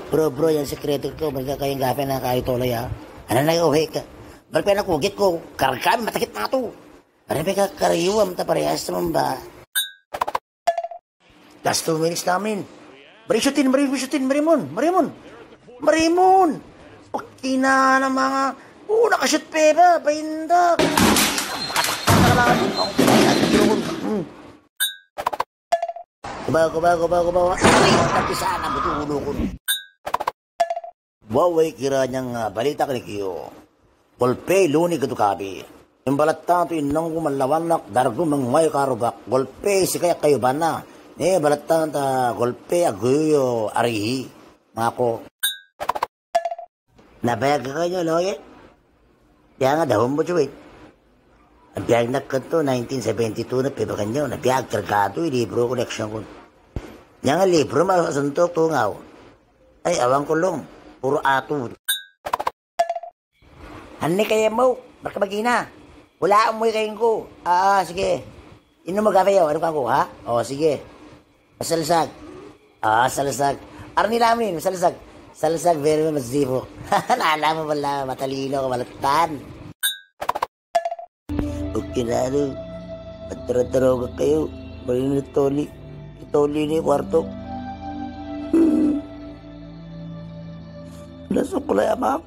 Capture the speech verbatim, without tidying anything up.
Bro, bro, yan secret ko, mereka kayak nggak pernah kayak tolo ya. Ana na ko heka. Mereka na ko get ko, karga mi matakit matu. Mereka kayak kariwa, mata parehas, mba. Last two minutes namin. Beri syutin, beri syutin, beri mun, beri mun. Beri mun. Pekina na manga. Uh, nakashoot pe ba, paindak. Bakatak, bakatak, bakatak. Hmm. Kubawa, kubawa, kubawa, kubawa. Tapi sana betul ulukun. Wawe kira nyang, ah, balita kini kiyo. Golpe luni ketu kabi. Imbalata tu inong ku malawanak dargu mengwai karubak. Golpe sikayak kayu bana. Ne balata ta golpe aguyo arihi. Mako. Na biag ka nyo lo ye. Biag ada humbu cuit. Biag na ketu nineteen seventy-two na pe bakan nyo. Na biag kergatu i libro collection kun. Nyang libro ma sentuk tungau. Ai, awang kulung, puro atu. Ane kaya mau, mereka bagina. Wala amoy kaingku. Ah, ah, sige. Inum mo kape yo, anu kangku, ha? Oh, sige. Masalsak. Ah, salsak. Arni lamin, masalsak. Salsak very much zibo. Lala mo bala, matalino ka balatan. Oke, lalu. Tero-tero ke kayu. Beri ni toli. Toli ni kuarto. Hmm. Udah sekolah ya, Mak.